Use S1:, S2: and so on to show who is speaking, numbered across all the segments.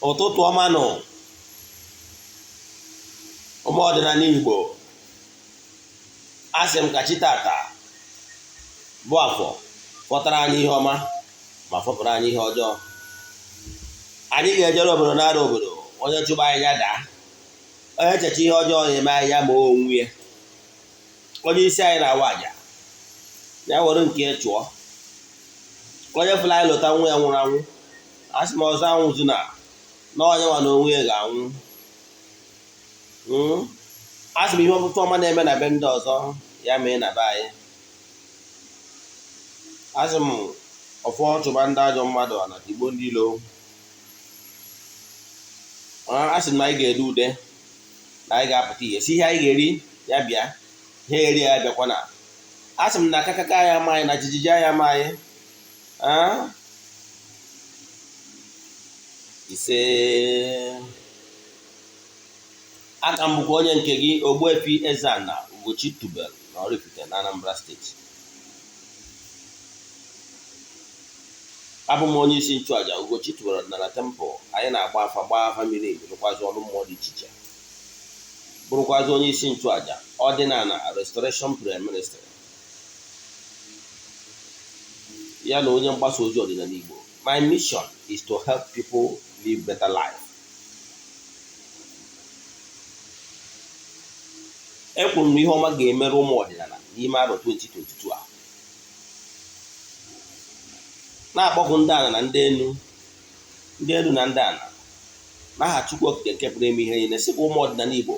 S1: Ụtụtụ ọma nụ, ụmụ ọdịnala Igbo. Asị m ka chi tata bụ afọ fọtara anyị ihe ọma ma fọpụrụ anyị ihe ọjọọ. Anyị ga-ejere obodo nara obodo, onye chụba anyị ya daa, onye checha ihe ọjọọ na-eme anyị ya ma onwe ya. Onye isi anyị na-awa aja ya were nke ya chụọ. Onye fụrụ anyị lụta nwa ya nwụrụ anwụ, asị m ọzọ anwụzina, na onye nwa na onwe ya ga-anwụ. Asị m ihe ọtụtụ ọma na-eme na be ndị ọzọ ya mee na be anyị. Asị m ọfọ chụba ndị ajọ mmadụ na tigbo ndị ilo. Asị m na anyị ga-ede ude, na anyị ga-apụta ihe si ihe anyị ga-eri ya bịa, ihe eri ya bịakwa. Na asị m na akakaka ya ama anyị, na jijiji ya ama anyị. Ise. Aka m bụkwa onye nke gị, Ogbuefi Eze-Ana Ugochi tubelu na Oraifite na Anambra Steeti. Abụ m onye isi nchụaja Ugochi tubelu ọdịnala temple. Anyị na-agba afa, gbaa afa miri emi, rụkwazị ọrụ mmụọ dị iche iche, bụrụkwazị onye isi nchụaja ọdịnala Restoration Prayer Ministry, ya na onye mgbasa ozi ọdịnala Igbo. My mission is to help people live better life. Ekwuru m na ihe ọma ga-emere ụmụ ọdịnala n'ime arọ 2022 a, na-akpọkụ ndị ana na ndị enu, ndị elu na ndị ana, n'aha Chukwu Okike nke pụrụ ime ihe niile, sịkwa ụmụ ọdịnala Igbo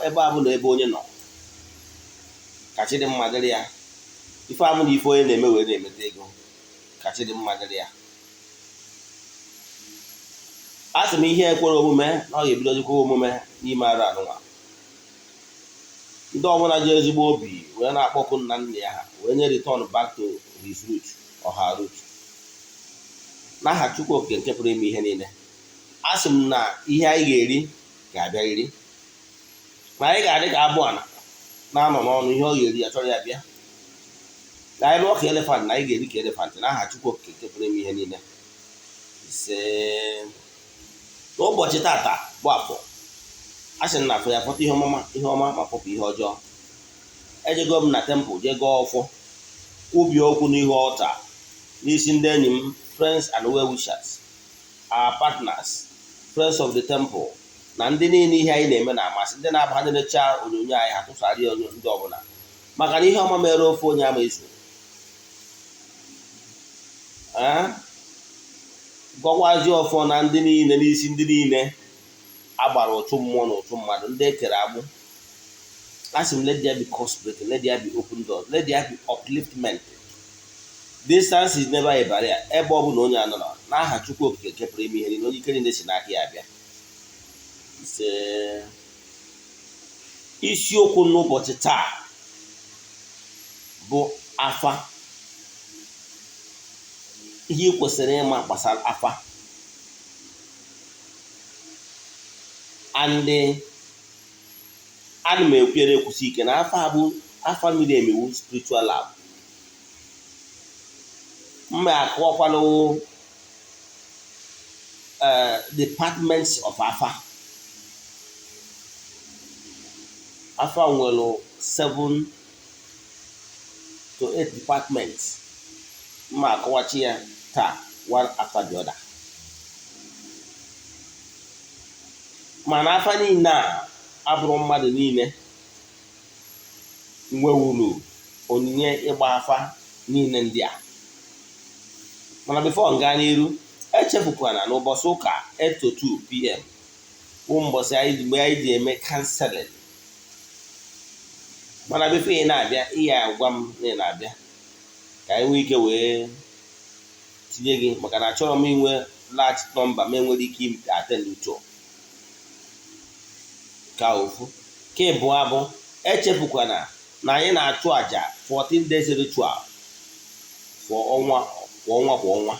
S1: ebe a bụ na ebe onye nọ ka chi dị mma dịrị ya. Ife abụ na ife onye na-eme wee na-emeta ego, ka chi dị mma dịrị ya. A sị m ihe ekwere omume na ọ ga-ebidozikwa omume n'ime arọ anụnwa. Ndị ọbụla ji ezigbo obi wee na-akpọkụ nna nna ya ha wee nye return back to his root or her root, n'aha Chukwu Okike nke pụrụ ime ihe niile, a sị m na ihe anyị ga-eri ga-abịarịrị, na anyị ga-adị ka abụ ana na-anọ n'ọnụ, ihe ọ ga-eri ya chọrọ ya bịa, na anyị lụọ ka elephant, na anyị ga-eri ka elephant, n'aha Chukwu Okike nke pụrụ ime ihe niile. Ise. N'ụbọchị tata bụ afọ, a sị na afọ ya fọta ihe ọma, ihe ọma, ma fọpụ ihe ọjọọ. Ejego m na temple jee gọọ ọfọ, kwubie okwu n'ihu altar n'isi ndị enyi m, friends and well wishers, our partners, friends of the temple, na ndị niile ihe anyị na-eme na-amasị, ndị na-aba ndị na-echa onyonyo anyị ha tụsara ya ndị ọbụla, maka na ihe ọma mere ofe onye ama ezu. Gọkwazi ọfọ na ndị niile, n'isi ndị niile agbara ụchụ mmụọ na ụchụ mmadụ, ndị ekere agbụ. Asị m, let there be curse breaking, let there be open doors, let there be upliftment. Distance is never a barrier ebe ọ bụla onye anọ, n'aha Chukwu Okike nke pụrụ ime ihe niile, onye ike niile si n'aka ya bịa. Ise. Isiokwu n'ụbọchị taa bụ afa, ihe ị kwesịrị ịma gbasara afa and ana m ekwere ekwusi ike na afa bụ afa miri emi wu spiritual lab. Mma akọwakwanụ departments of afa. Afa nwere 7 to 8 departments. Mma akọwachi ya taa one after the other. Mana afa niile a abụrụ mmadụ niile nwewuru onyinye ịgba afa niile ndị a. Mana before m gaa n'iru, echefukwana na ụbọchị ụka 8 to 2 pm bụ mbọchị anyị mgbe anyị ji eme counseling. Mana before ị na-abịa, ị ya agwa m na ị na-abịa ka anyị nwee ike wee tinye gị, maka na achọrọ m inwe large number ma enwere ike attend to. Ka ofu ka ịbụọ bụ, echefukwana na anyị na-achụ àjà 14 days ritual for ọnwa, kwa ọnwa, kwa ọnwa.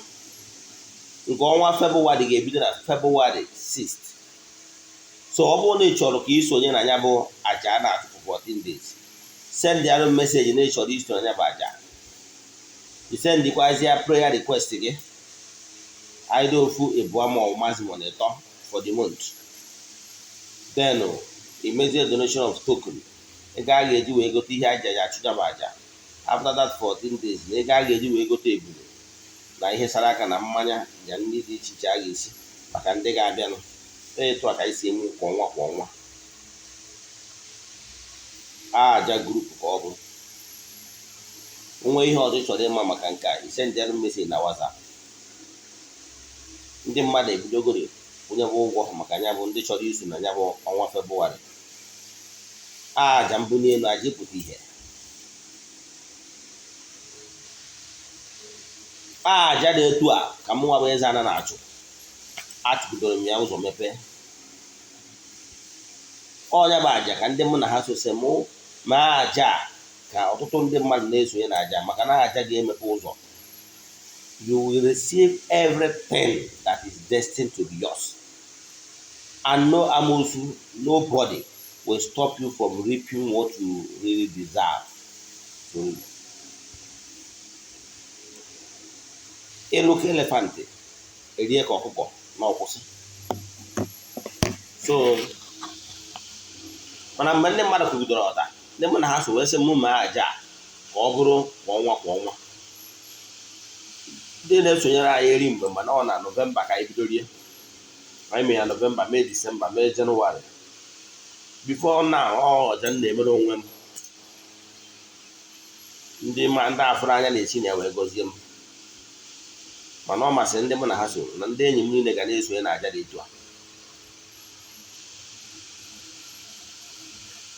S1: Nke ọnwa Febụwarị ga-ebido na Febụwarị 6. So ọ bụrụ na ị chọrọ ka ị sonye na ya bụ àjà a na-achụ for 14 days, send ya message na ị chọrọ iso na ya bụ àjà. I sendịkwazịa prayer request gị. Either ofu, ịbụọ, ma ọ maximum ịtọ for the month. Then imezie donation of token, ego a ga-eji wee gote ihe aja ya achụja bụ aja. After that 14 days, na ego a ga-eji wee gote ebule na ihe sara aka na mmanya ya, nri dị iche iche a ga-esi maka ndị ga-abịanụ. Etu a ka anyị si eme kwa ọnwa kwa ọnwa. Aja group ka ọ bụ nwa. Ihe ọzọ ị chọrọ ịma maka nke a, isendịara message na WhatsApp. Ndị mmadụ ebidogoro onye bụ ụgwọ maka ya bụ ndị chọrọ iso na ya bụ ọnwa Febụwarị. Aja mbuli elu, aja ịpụta ihe, aja dị etu a ka mụ nwa bụ eze ana na-achụ. Achụgidoro m ya ụzọ mepee ọnya bụ aja ka ndị mụ na ha sose mụ ma aja ka ọtụtụ ndị mmadụ na-esonye na aja, maka na aja ga-emepe ụzọ. You will receive everything that is destined to be yours, and no amosu, nobody will stop you from reaping what you really deserve to reap. Ịlụ ka elephant erie ka ọkụkọ na ọkwụsị. So mana mgbe ndị mmadụ kwugidere ọta, ndị mụ na ha so wee sị mụ mee aja ka ọ bụrụ kwa ọnwa kwa ọnwa. Ndị na-esonyere anyị eri mgbe, mana ọ na Nọvemba ka anyị bidorie. Anyị mere ya Nọvemba, mee Disemba, mee Jenụwarị. Before now, ọ ọja m na-emere onwe m. Ndị ma ndị afụrụ anya na-esi na ya wee gọzie m, mana ọ masịrị ndị mụ na ha so na ndị enyi m niile ga na-esonye na aja dị etu a.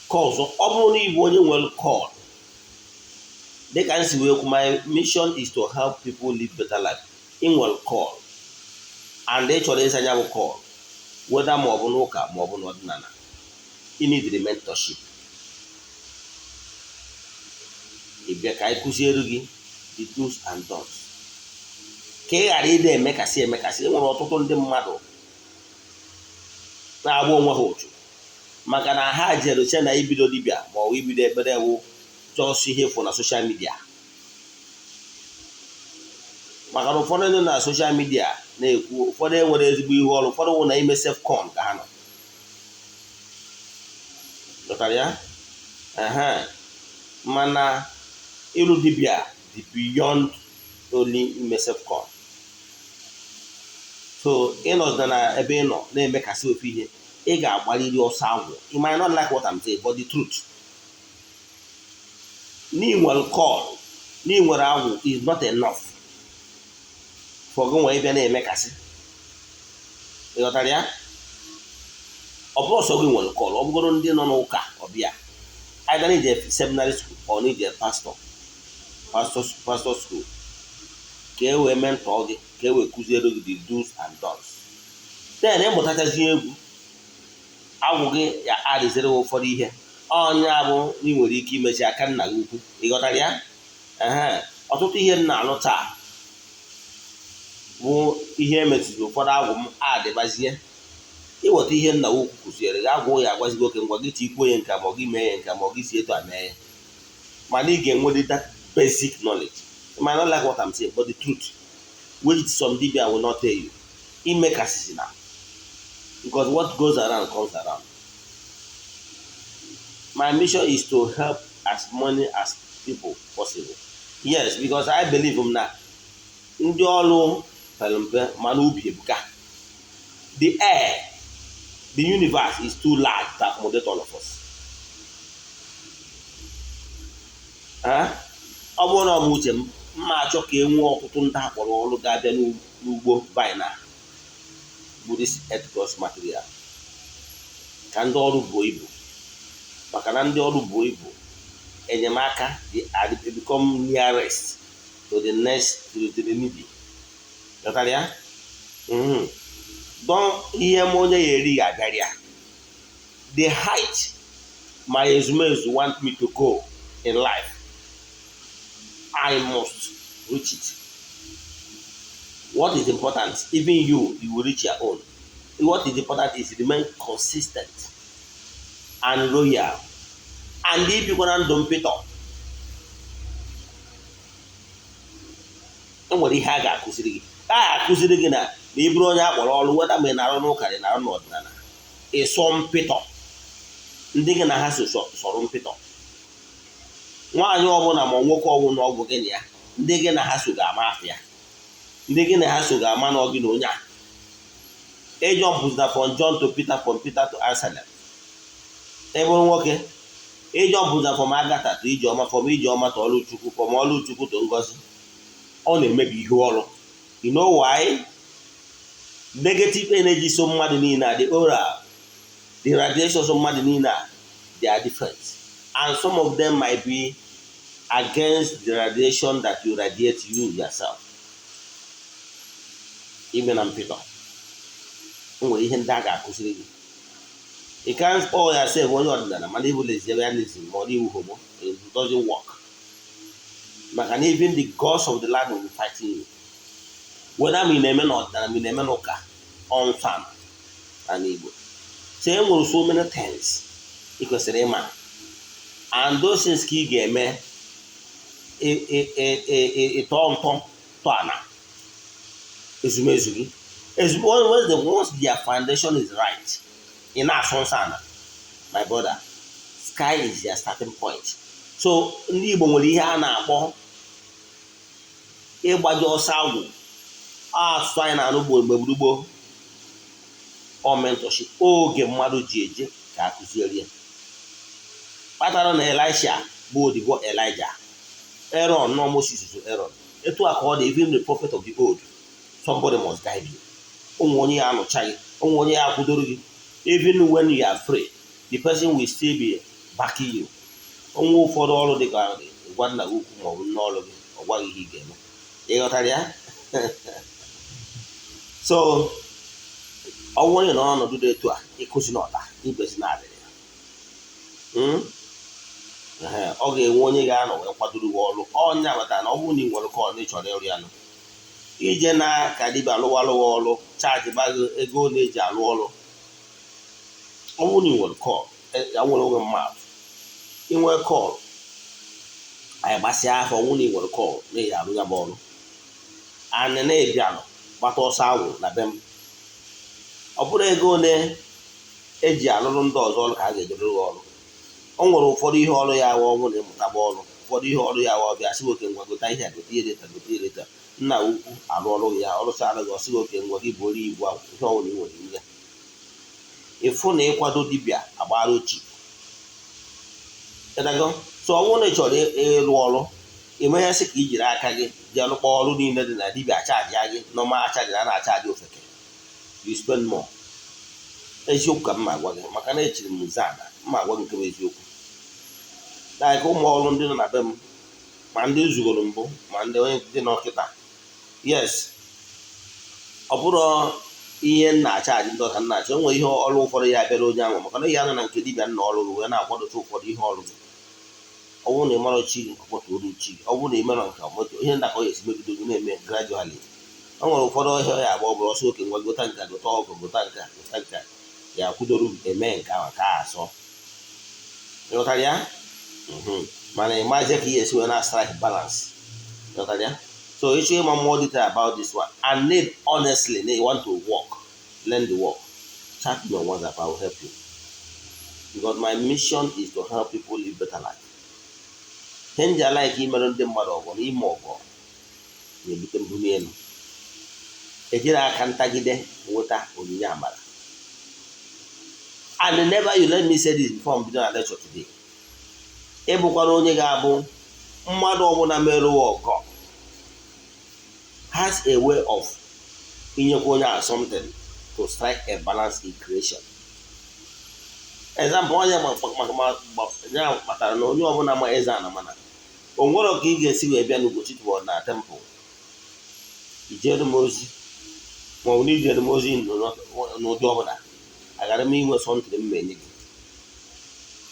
S1: Ka ọzọ, ọ bụrụ na ịbụ onye nwere call, dịka m si wee kwu, my mission is to help people live better life. Ị nwere call and ị chọrọ ịza ya bụ call, whether ma ọ bụ n'ụka ma ọ bụ n'ọdịnala, ị need mentorship. Ị bịa ka anyị kụziere gị the do's and don'ts ka ị ghara ịdị emekasị emekasị. E nwere ọtụtụ ndị mmadụ na-agba onwe ha ụchụ maka na ha jere che na ibido dibịa ma ọ bụ ibido ekpere wụ just ihe fụ na social media, maka na ụfọdụ ndị na social media na-ekwu, ụfọdụ enwere ezigbo ihu ọrụ, ụfọdụ wụ na ime self con ka ha nọ. Ghọtara ya? Ehe. Mana ịrụ dibịa dị beyond only ime self con. So ịnọzina na ebe ị nọ na-emekasị ofu ihe, ị ga-agbaliri ọsọ agwụ. You might not like what I'm saying, but the truth, n'inwere call, n'inwere agwụ is not enough for gị nwee ịbịa na-emekasị. Ị ghọtara ya? Ọ bụrụ ọsọ gị nwere call, ọ bụgoro ndị nọ n'ụka ọbịa, either n'ije seminary school or n'ije pastor school, ka e wee mentor gị, ka e wee kụziere gị the do's and don'ts. Then ịmụtachazi egwu agwụ gị, ya adịziri gị ụfọdụ ihe ọnya bụ na ị nwere ike imechi aka nna gị ukwu. Ị ghọtara ya? Ehe. Ọtụtụ ihe m na-alụ taa bụ ihe emetụrụ ụfọdụ agwụ m adịbazie. Ịweta ihe nna ukwu kụziere gị, agwụ ya agwazigo oke ngwa gị tikwuo ya nka, ma ọ gị mee ya nka, ma ọ gị si etu a mee ya. Mana ị ga-enwere that basic knowledge. You might not like what I'm saying, but the truth, which some dibia will not tell you, imekasịsị na because what goes around comes around. My mission is to help as many as people possible. Yes, because I believe m na ndị ọrụ pere mpe mana ubi ebuka. The air, the universe is too large to accommodate all of us. Ọ bụrụ na ọ bụ uche m, mma achọ ka e nwee ọtụtụ ndị akpọrọ ọrụ ga-abịa n'ugbo vine a bụ this earth gods material, ka ndị ọrụ buo ibu, maka na ndị ọrụ buo ibu, enyemaka they become nearest to the next, to the needy. Ghọtara ya? Don ihe ma onye ya eri ga-abịara ya. The height my ezumezu want me to go in life, I must reach it. What is important, even you will reach your own. What is important is remain consistent and loyal and ibikwa na ndụ mpịtọ. Enwere ihe a ga-akụziri gị, a ga-akụziri gị na Na ị bụrụ onye akpọrọ ọrụ, weda ma ị na-arụ n'ụka, ị na-arụ n'ọdịnala, ịsọ mpịtọ ndị gị na ha so sọrọ mpịtọ. Nwaanyị ọbụla ma nwoke ọbụla, ọ bụ gị na ya, ndị gị na ha so ga-ama afịa, ndị gị na ha so ga-ama na ọ gị na onye a. Ịjumpụzina from John to Peter, from Peter to Anselm. Ị bụrụ nwoke, ịjumpụzina from Agatha to Ijeọma, from Ijeọma to Ọlụchukwu, from Ọlụchukwu to Ngozi. Ọ na-emebi ihe ọrụ. You know why? Negative energy so mmadụ niile a, the aura, the radiation so mmadụ niile a, they are different, and some of them might be against the radiation that you radiate, you yourself. Ime na mpịtọ, o nwere ihe ndị a ga-akụziri gị. You can't call yourself onye ọdịnala mana ịbụ lesbianism ma ọ na iwu homo. It doesn't work, maka na even the gods of the land will be fighting you, whether ma ị na-eme n'ọdịnala, ma ị na-eme n'ụka ọnsọ na Igbo. So e nwere so many things ị kwesịrị ịma, and those things ka ị ga-eme ịtọ ntọ tọ ana ezumezu gị. Once their foundation is right, ị na-asụ nsọ ana, my brother, sky is their starting point. So ndị Igbo nwere ihe a na-akpọ ịgbaji ọsọ agwụ. Asụsụ anyị na-anụ gboo mgbe gburugburu ọ mentorship, oge mmadụ ji eje ka akụziere ya, kpatara na Elisha bụ odibo Elijah, Aaron nọ Moses so Aaron. Etu a ka ọ dị, even the prophet of the old, somebody must guide you. Onwe onye ya anụcha gị, onwe onye ya akwụdoro gị. Even when you are free, the person will still be backing you. Onwe ụfọdụ ọrụ dị ka gwa nna gị ukwu maọbụ nne ọrụ gị, ọ gwaghị ihe ị ga-eme. Ị ghọtara ya? So ọ bụrụ na ọnọdụ dị etu a, ịkụzi n'ọta ibezi na-adịrị ya, ọ ga-enwe onye ga-anọ wee kwadoro gị ọrụ. Ọnya wetara na ọ bụrụ na ị nwere call na ị chọrọ ịrụ ya nụ, ije na ka dibịa alụwa alụwa ọrụ, charge gị ego na-eji alụ ọrụ. Ọ bụrụ na ị nwere call ya, nwere onwe mmadụ inwe call, anyị gbasịa afọ. Ọ bụrụ na ị nwere call na-eji arụ ya bụ ọrụ, anị na-ebianụ gbata ọsọ agwụ na be m. Ọ bụrụ ego ole eji alụrụ ndị ọzọ ọrụ ka a ga-eji rụrụ ọrụ. O nwere ụfọdụ ihe ọrụ ya awa, ọnwụ na ịmụtaba ọrụ, ụfọdụ ihe ọrụ ya awa, ọbịa sị, "Oke, ngwa, gota ihe a, gote ihe data, gote ihe data." Nna ukwu arụ ọrụ ya, ọrụchara gị, ọsị gị, "Oke, ngwa, gị buoro ibu ahụ." Ihe ọbụla ị nwere ihe ịfụ na ịkwado dibịa agbara ochie ịdago. So ọ bụrụ na ị chọrọ ịrụ ọrụ, imeghasị ka i jiri aka gị jee rụkpọ ọrụ niile dị na dibịa charge gị normal charge na na-acharge ofeke, you spend more. Eziokwu ka m ma agwa gị, maka na echiri m zana mma agwa gị nke bụ eziokwu. Like ụmụ ọrụ ndị nọ na be m, ma ndị zugoro mbụ, ma ndị onye dị n'ọkịta, yes, ọ bụrụ ihe m na-acharge ndị ọka nna-achọ, o nwere ihe ọrụ ụfọdụ ya bịara onye ahụ, maka na ihe anọ na nke dibịa nna ọrụ gị wee na-akwadocha ụfọdụ ihe ọrụ gị. Ọ bụrụ na ị marọ chi gị, ọkpọtụrụ chi gị. Ọ bụrụ na ị marọ nke ọmụtụ ihe ndị ka ọ ga-esi megide gị na-eme gradually. O nwere ụfọdụ ọhịa ya agba, ọ bụrụ ọsọ, "Oke, ngwa, gota nka, gota ọgụ, gota nka, gota nka," ya kwudoro eme nke ahụ ka asọ. Ịghọtara ya? Mana ị mazie ka ị ga-esi wee na strike balance. Ịghọtara ya? So ịchọ ịma more detail about this one and need, honestly, na you want to work, learn the work, chat me on WhatsApp. I will help you, because my mission is to help people live better life. Ihe m ji alike imerụ ndị mmadụ ọgọ na ime ọgọ na-ebute mbuli elu, ejiri aka ntagide nweta onyinye amara. And never you let me say this before m bido na lecture today. Ịbụkwara onye ga-abụ mmadụ ọbụla merụwa ọgọ has a way of inyekwa onye a something to strike a balance in creation. Example, onye ya kpatara na onye ọbụla ma eze ana, mana o nwere ka ị ga-esi wee bịa n'Ugochi tubelu na temple, ijere m ozi, ma ọ bụ na ijere m ozi n'ụdị ọbụla, agara m inwe something m enye gị.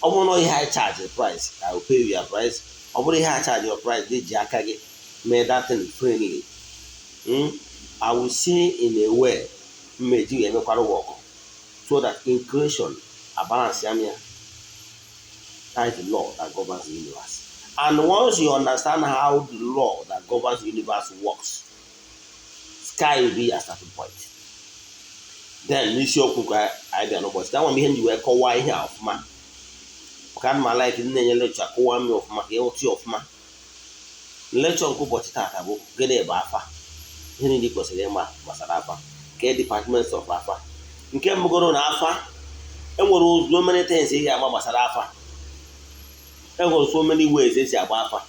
S1: Ọ bụrụ na ihe I charge price, I will pay you your price. Ọ bụrụ ihe I charge your price, dị ji aka gị mee that thing freely. I will see in a way mmeji ga-emekwara work so that in creation a balance ya. That is the law that governs the universe, and once you understand how the law that governs the universe works, Sky will be your starting point. Then n'isiokwu ka anyị bịa n'ụbọchị taa, nwa m ihe m ji wee kọwaa ihe a ọfụma, maka ana m a-like ndị na-enye lecture kọwaa m ya ọfụma ka ịghọta ya ọfụma. Lecture nke ụbọchị taata bụ gịnị bụ afa, ihe niile ị kwesịrị ịma gbasara afa, nke departments of afa. Nke mbụgoro na afa, enwere so many things ị ga-agba gbasara afa, enwere so many ways esi agba afa.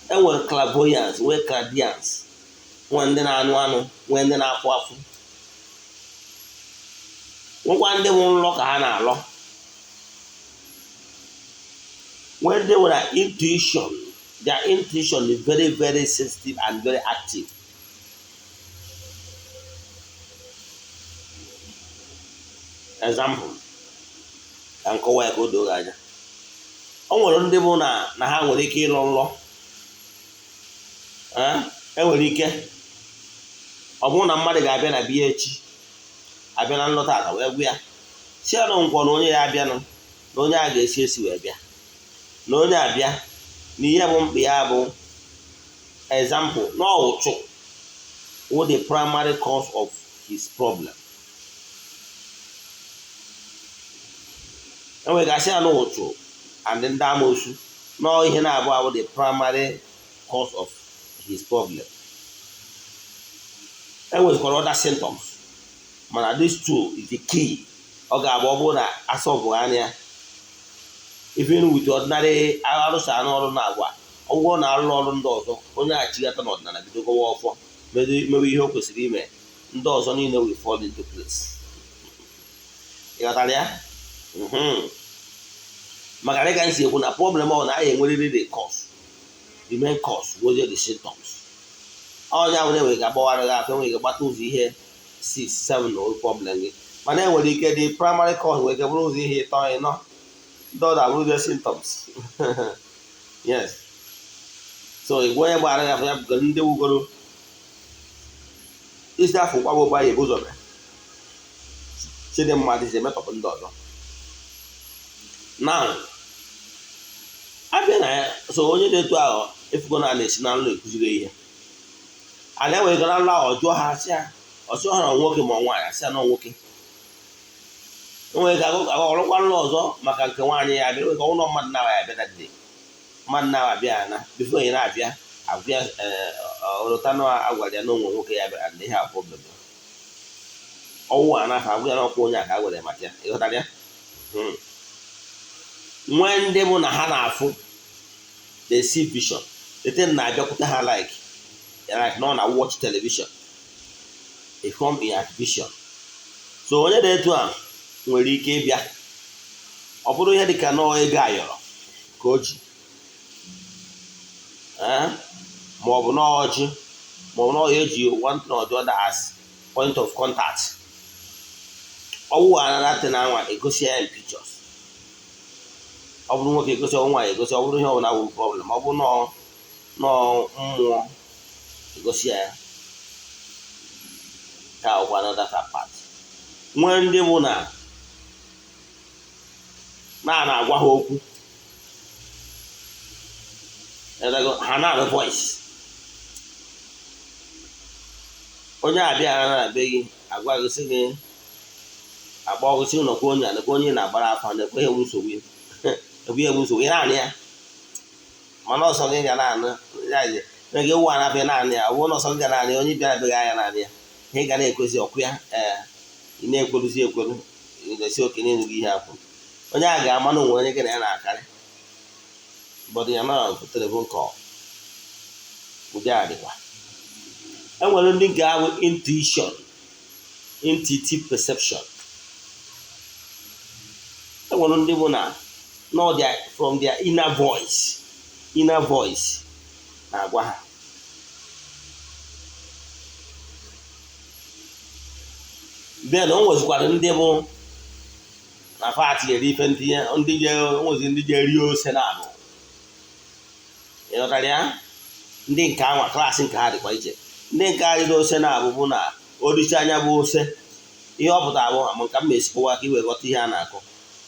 S1: Enwere clairvoyance, nwee clairaudience, nwee ndị na-anụ anụ, nwee ndị na-afụ afụ, nwekwa ndị bụ nlọ ka ha na-alọ, nwee ndị nwere intuition. Their intuition is very very sensitive and very active. Example, ka nkọwa ya ka o doo gị anya, o nwere ndị bụ na ha nwere ike ịlọ nlọ. Enwere ike ọ bụrụ na mmadụ ga-abịa na biya echi, abịa na nlọta ata wee gwa ya si ya na nkwọ na onye ya abịanụ, na onye a ga-esi esi wee bịa, na onye abịa na ihe bụ mkpa ya bụ example na ụchụ wụ the primary cause of his problem. Enwere gasị ya na ụchụ and ndị amoosu na ihe na-abụ abụ the primary cause of his problem. Enwekwara other symptoms, mana these two is the key. Ọ ga-abụ ọ bụrụ na asọbụ anya even with ordinary arụsa anụ ọrụ na agwa ọgwụgwọ na arụrụ ọrụ ndị ọzọ, onye achighata n'ọdịnala bido gọwa ọfọ, mewe ihe o kwesịrị ime, ndị ọzọ niile will fall into place. Ịghọtara ya? Maka dịka m si ekwu na problem ọ na anyị enwerịrị the cause, the main cause wozie the symptoms. Onye ahụ na-enwere ike agbawara gị afọ, enwere ike gbata ụzọ ihe 6 7 na problem gị, mana enwere ike the primary cause nwere ike bụrụ ụzọ ihe 3 4, ndị ọzọ abụrụzie symptoms. Yes, so igwe onye gbara gị afọ ya bụgoro ndị wugoro isi afọ nkwagbo gba ya ebu ụzọ mee chidimma dịzi emetọpụ ndị ọzọ. Now abịa na ya, so onye na-eto ahụ efugo na na-esi na nlọ ekuziri ihe a na-enwere ike na nlọ ahụ ọjụọ ha, asị ya ọsị ha na nwoke ma nwaanyị, asị ya na nwoke. Enwere ike ọrụkwa nlọ ọzọ maka nke nwaanyị ya abịa, enwere ike ọnwụnọ mmadụ na-abịa abịa dadị mmadụ na-abịa na before onye na-abịa abịa ọrụtanụ agwara ya na onwe nwoke ya bịara na ihe a problem ọnwụ a n'afọ agwụ ya n'ọkwa onye a ka a gwara ya maka ya. Ịghọtara ya? Nwee ndị bụ na ha na-afụ, they see vision, the thing na-abịakwute ha like na ọ na watch television, a form in vision. So onye na-etu a nwere ike ịbịa ọ bụrụ ihe dịka nọọ ego ayọrọ ka o ji, ma ọ bụ n'ọjị, ma ọ bụ n'ọya eji one thing or the other as point of contact. Ọwụ another thing anwa egosi ya in pictures. Ọ bụrụ nwoke egosi, ọ nwaanyị egosi, ọ bụrụ ihe ọbụla wụ problem, ọ bụrụ nọọ mmụọ egosi ya ka ọkwa another part. Nwee ndị bụ na na-agwa ha okwu, ha na-anụ voice. Onye abịa na be gị agwa gị sị gị akpọ gị sị nọkwa onye a nekwa onye na-agbara afa nekwa ihe nsogbu ekwe ihe nsogbu ị na-anụ ya, mana ọsọ gị ga na-anụ ya gị wụ anafọ naanị ya. Ọ bụrụ na ọsọ gị ga naanị onye bịara be gị anya naanị ya, ihe ị ga na-ekwezi ọkụ ya. Ee, ị na-ekweruzi ekweru, ị ga-esi oke n'elu gị ihe akwụ onye a ga-ama na onwe onye gị na ya na-akarị but ya nara telephone call. Ụdị a dịkwa. Enwere ndị nke ahụ intuition, intuitive perception. Enwere ndị bụ na no their from their inner voice, inner voice na-agwa ha. Then o nwezikwara ndị bụ na fa tinyere ife ntinye, ndị je nwezi ndị je rie ose na abụ. Ịghọtara ya? Ndị nke anwa class nke ha dịkwa iche. Ndị nke a riri ose na abụ bụ na oricha anya bụ ose, ihe ọ pụtara bụ ma nka m esikọwa ka i wee ghọta ihe a na-akọ.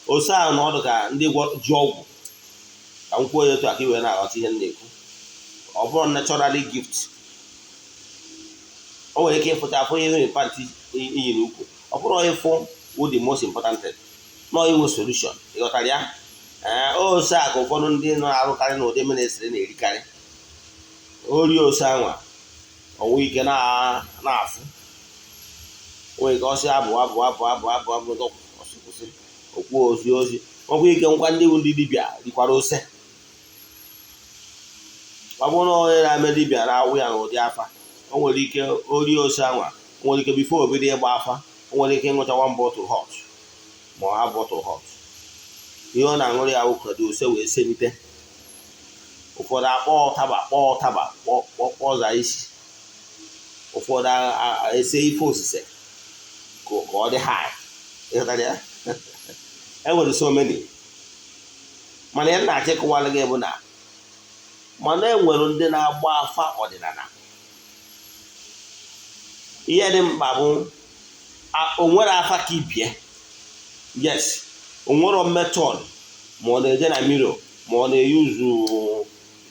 S1: Ose ahụ na ọdụ ka ndị ji ọgwụ ka m kwuo ya otu a ka i wee na-aghọta ihe m na-ekwu. Ọ bụrụ naturally gift O nwere ike ịfụcha afọ ihe nwere pant iyi n'ukwu. Ọ bụrụ ịfụ wụ the most important thing, nọ inwe solution. Ịghọtara ya? Ee, ose a ka ụfọdụ ndị na-arụkarị n'ụdị ministry na-erikarị. Ori ose anwa, onwe ike na-afụ, nwere ike ọsị abụ abụ abụ abụ abụ abụ, ọsị kwụsị okwu ozi ozi. Nwekwa ike nkwa ndị bụ ndị dibịa rikwara ose. Ọ bụrụ na onye na-eme dibịa na-awụ ya n'ụdị afa, o nwere ike orie ose anwa. O nwere ike before obido ịgba afa, o nwere ike ịṅụcha one bottle hot ma ọ ha bottle hot. Ihe ọ na-aṅụrụ ya wụ ose wee selite. Ụfọdụ akpọ ụtaba, kpọọ ụtaba, kpọza isi. Ụfọdụ ese ife osise ka ọ dị high. Ịghọtara ya? E nwere so many, mana ya na-achọ ịkọwara gị bụ na mana e nwere ndị na-agba afa ọdịnala. Ihe dị mkpa bụ o nwere afa ka ibie. Yes, o nwere method, ma ọ na-eje na mirror, ma ọ na-eyuzu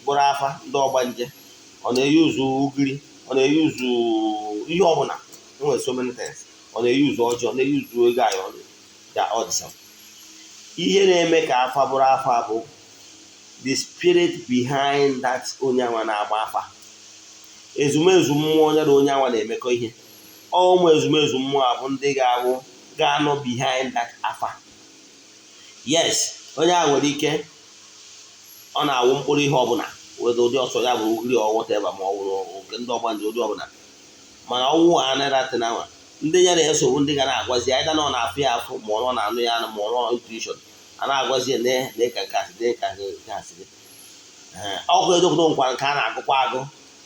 S1: mkpụrụ afa ndị ọgbanje, ọ na-eyuzu ugiri, ọ na-eyuzu ihe ọbụla. Enwere so many things. Ọ na-eyuzu ọjọọ, na-eyuzu ego ayọ ya ọdịsa. Ihe na-eme ka afa bụrụ afa bụ the spirit behind that onye anwa na-agba afa, ezumezu mmụọ onye na onye anwa na-emekọ ihe. Ụmụ ezumezu mmụọ a bụ ndị ga-abụ ga-anọ behind that afa. Yes, onye a nwere ike ọ na-awụ mkpụrụ ihe ọbụla weda ụdị ọsọ ya bụ ugiri or whatever, ma ọ wụrụ nke ndị ọgbanje, ụdị ọbụla. Mana ọnwụ a anaghị na nwa ndị ya na-esogbu, ndị ga na-agwazi ya, ịda na ọ na-afụ ya afụ, ma ọ na-anụ ya anụ, ma ọ nọ intuition a na-agwazi ya na ka nke asị dị, ka nke asị dị. Ọkụ edokwudo nkwa nke a na-agụkwa agụ.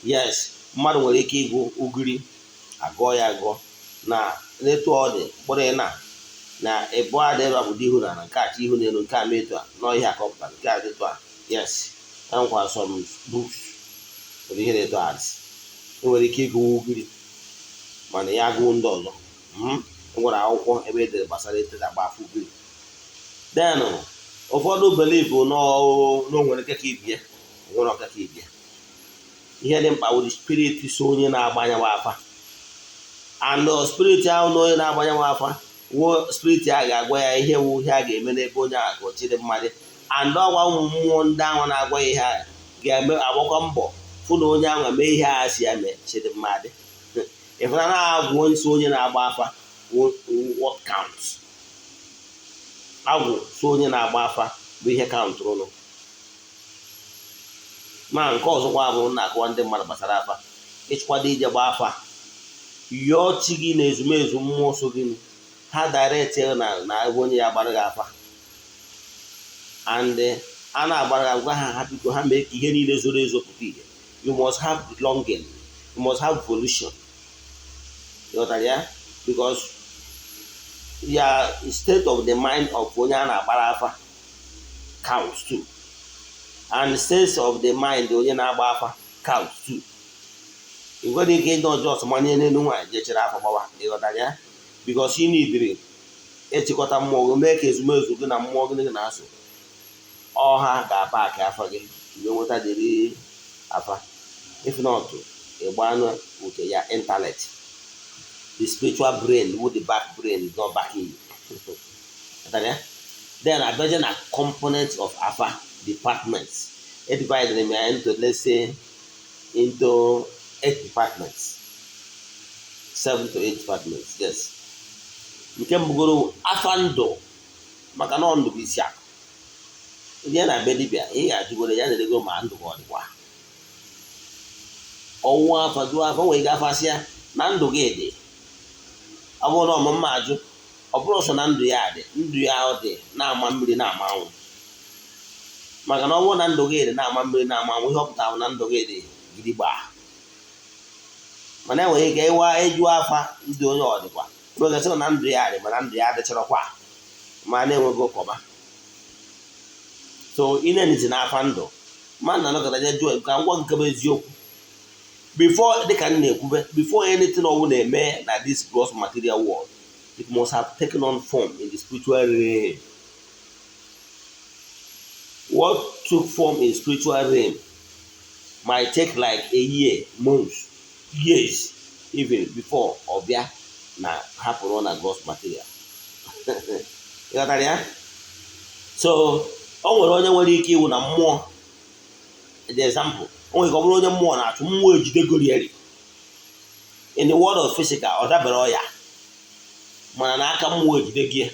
S1: Yes, mmadụ nwere ike ịgụ ugiri, agụọ ya agụọ na n'etu ọ dị mkpụrụ na na ịbụ adị ebe a bụ ihu na nke a chi ihu n'elu, nke a mee etu a nọ, ihe a ka ọ pụtara, nke a dị etu a. Yes, e nwekwara some books nwere ihe na-eto adị. E nwere ike ịgụwa ugiri, mana ya agụụ ndị ọzọ. E nwere akwụkwọ ebe edere gbasara etu agba afọ ugiri. Then ụfọdụ believe na o nwere nke ka ibie, nwere ọka ka ibie. Ihe dị mkpa bụ the spirit so onye na-agbanya afa, and spirit ahụ na onye na-agbanya afa wuo, spirit a ga-agwa ya ihe wu ihe a ga-eme n'ebe onye ahụ ka ọ chịrị mmadụ. And ọgwa ụmụ mmụọ ndị ahụ na-agwa ya ihe a ga-eme, agbakọ mbọ fụ na onye ahụ mee ihe a si ya mee chịrị mmadụ. Ịfụna na-agwụ nso onye na-agba afa, what counts, agwụ so onye na-agba afa bụ ihe countụrụnụ. Ma nke ọzọkwa bụ na-akọwa ndị mmadụ gbasara afa. Ịchịkwado ije gba afa, yọọ chi gị na ezumezu mmụọ so gị, ha direct na ebe onye ya gbara gị afa. And a na-agbara gị, gwa ha, ha biko ha mee ka ihe niile zoro ezo pụta ihe. You must have longing, you must have volition. Ịghọtara ya? Because ya state of the mind of onye a na-agbara afa counts too, and state of the mind onye na-agba afa counts too. Ị nwere ike ịdị ọjọọ manye n'elu nwaanyị jechere afa gbawa. Ịghọtara ya? Because ị nidiri ịchịkọta mmụọ gị, mee ka ezumezu gị na mmụọ gị na-asụ ọha ga-apa akị afa gị mgbe nweta dịrị afa. If not, ịgbanụ uche ya intellect, the spiritual brain with the back brain is not backing you. Then abịaje na components of afa departments. E divided them into, let's say, into eight departments, seven to eight departments. Yes, nke mbụgoro afa ndụ, maka na ọ ndụ bụ isi akụ. Ihe na be dibịa, ị ga-ajụgoro ya na-erego ma ndụ ka ọ dịkwa ọnwụ. Afa jụọ afa, nwere ike afasị ya na ndụ gị dị. Ọ bụrụ na ọmụmma ajụ, ọ bụrụ sọ na ndụ ya dị, ndụ ya ọ dị na-ama mmiri na-ama anwụ. Maka na ọ bụrụ na ndụ gị dị na-ama mmiri na-ama anwụ, ihe ọ pụtara bụ na ndụ gị dị gidigba. Mana enwere ike ịwa eju afa ndụ onye ọ dịkwa, nwere ike sị na ndụ ya dị, mana ndụ ya adịchọrọkwa ma na-enweghị ụkọba. So ị na-eniti n'afa ndụ ma na anọkọta je jụọ ka ngwa nke bụ eziokwu before, dịka m na-ekwube, before anything ọbụla na-eme na this gross material world, it must have taken on form in the spiritual realm. What took form in spiritual realm might take like a year, months, years. Even before ọ bịa na hapụrụ na gross material. Ịghọtara ya? So o nwere onye nwere ike iwu na mmụọ. The example, o nwere ike ọ bụrụ onye mmụọ na-achụ, mmụọ ejidegorieri. In the world of physical, ọ dabere ọya, mana n'aka mmụọ ejide gị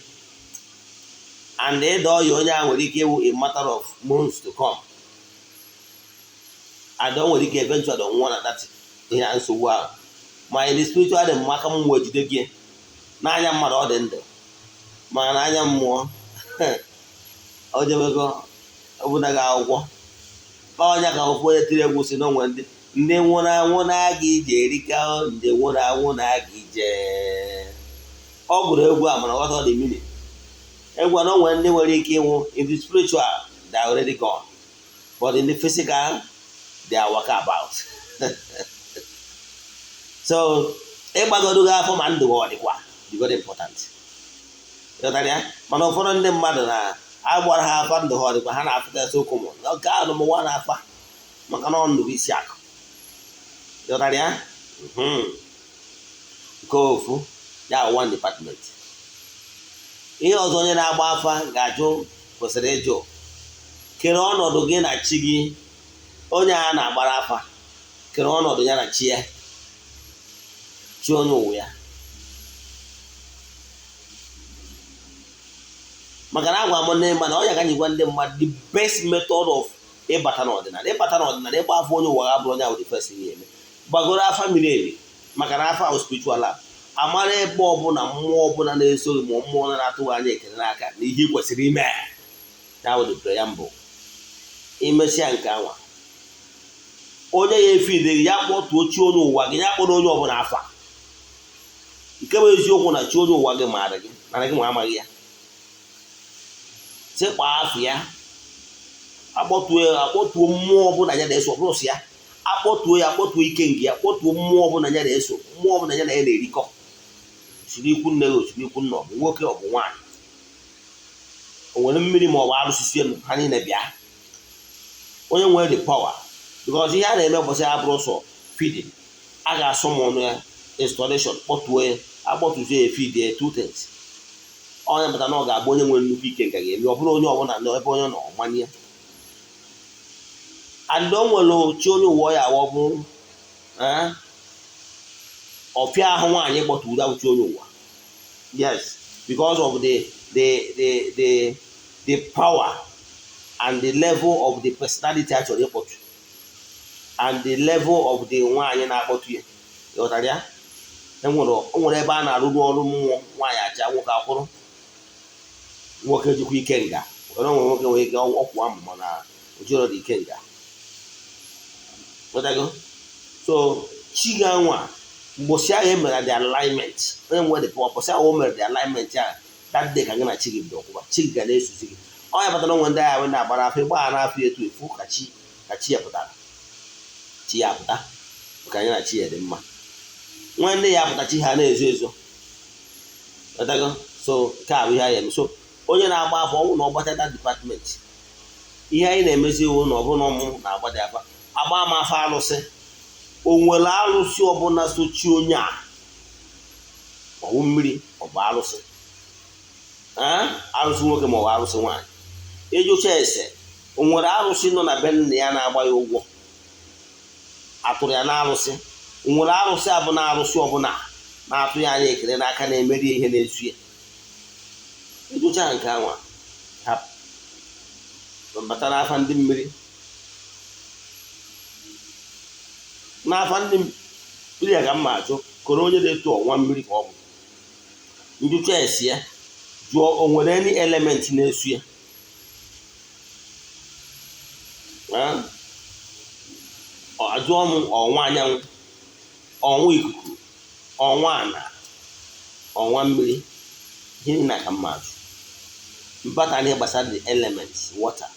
S1: and ịda ọya onye ahụ nwere ike ịwụ a matter of months to come, and o nwere ike eventually nwụọ na that ihe a, nsogbu ahụ. Ma in the spiritual realm, aka mmụọ ejide gị. N'anya mmadụ ọ dị ndụ, mana n'anya mmụọ o jebego ọbụna gị akwụkwọ ọnya ka ofu onye tiri egwu si na onwe ndị nwụrụ anwụ na-aga ije erika, ndị nwụrụ anwụ na-aga ije. Ọ gụrụ egwu a, mana ghọta the meaning egwu a na onwe ndị nwere ike ịnwụ. In the spiritual, they are already gone, but in the physical, they are walk about. So ịgbagodo gị afọ ma ndụ ọ dịkwa dị very important. Ịghọtara ya? Mana ụfọdụ ndị mmadụ na-agbara ha afa ndụ ha ọ dịkwa, ha na-afụta ya so common. Nke ahụ number one, afa, maka na ọ ndụ bụ isi akụ. Ịghọtara ya? Nke ofu ya, one department. Ihe ọzọ onye na-agba afa ga-ajụ, kwesịrị ịjụ, kere ọnọdụ gị na chi gị. Onye a na-agbara afa, kere ọnọdụ ya na chi ya, chi onye ụwa ya, maka na agwa m ndị mmadụ ọnya ka anyị gwa ndị mmadụ the best method of ịbata n'ọdịnala. Ịbata n'ọdịnala, ịgba afọ onye ụwa ga bụrụ onye ahụ, the first thing eme, gbagoro afa miri emi, maka na afa ahụ spiritual a amara ebe ọbụla mmụọ ọbụla na-esoghị ma mmụọ na-atụghị anya ekele n'aka na ihe ị kwesịrị ime ya bụ the prayer mbụ. Imesịa nke anwa, onye ya efe ide ya kpọtuo chi onye ụwa gị, ya kpọrọ onye ọbụla afa. Nke bụ eziokwu na chi onye ụwa gị maara gị, mana gị nwa amaghị ya. Sị kpaa afọ ya, akpọtuo ya, akpọtuo mmụọ ọbụla ya na-eso. Ọ bụrụ sị ya akpọtuo ya, akpọtuo ike nke ya, kpọtuo mmụọ ọbụla ya na-eso, mmụọ ọbụla ya na ya na-erikọ, siri ikwu nne gị, osiri ikwu nna, ọ bụ nwoke, ọ bụ nwaanyị, o nwere mmiri ma ọ bụ arụsị sie ha niile bịa. Onye nwere the power, because ihe a na-eme ụbọchị ya bụrụ sọ feeding, a ga-asụ m ọnụ ya installation, kpọtuo ya, akpọtuzie ya, feed ya two things. Onye pụta na ọ ga-abụ onye nwere nnukwu ike nke ga-eme. Ọ bụrụ onye ọbụla nọ ebe onye nọ manye and o nwere chi onye ụwa ya awọ bụ ọfịa ahụ nwaanyị kpọturu ahụ chi onye ụwa. Yes, because of the power and the level of the personality a chọrọ ịkpọtu and the level of the nwaanyị na-akpọtu ya. Ịghọtara ya? O nwere ebe a na-arụrụ ọrụ mmụọ, nwaanyị acha, nwoke akwụrụ, nwoke jikwa ike nga were onwe, nwoke nwere ike ọkwụ amụ, mana ojiro dị ike nga. Ghọtago? So chi ga-anwa mgbọsị ahụ e mere the alignment, onye nwere the power, mbọsị ahụ o mere the alignment a, that day ka gị na chi gị bido ọkwụba, chi gị ga na-esozi gị. Onye batara onwe ndị agha na-agbara afọ, ịgba ha n'afọ etu efu ka chi ya pụtara, chi ya apụta, maka anyị na chi ya dị mma. Nwa ndị ya apụta, chi ha na-ezo ezo. Ghọtago? So nke a bụ ihe anyị eme. So onye na-agba afọ ọnwụ na ọgbachata department, ihe anyị na-emezi iwu na ọ bụrụ na ọmụ na-agbado afa, agba m afa alụsị. O nwere alụsị ọbụla sochi onye a, ọwụ mmiri, ọ bụ alụsị, alụsị nwoke ma ọ bụ alụsị nwaanyị. Ịjụcha ese, o nwere arụsị nọ na be nna ya na-agba ya ụgwọ, atụrụ ya na arụsị. O nwere arụsị abụ na arụsị ọbụla na-atụ ya anya ekele n'aka, na-emeri ihe na-esu ya. Ịjụcha nke anwa, hapụ bata n'afa ndị mmiri. N'afa ndị mmiri ya ka mma ajụ koro onye na-eto ọnwa mmiri ka ọ bụ. Njụcha esi ya, jụọ o nwere any element na-esu ya. Ajụọ m ọnwa anyanwụ, ọnwa ikuku, ọnwa ana, ọnwa mmiri, gịnị na ka mma ajụ mbata n'ihe gbasara the elements, water.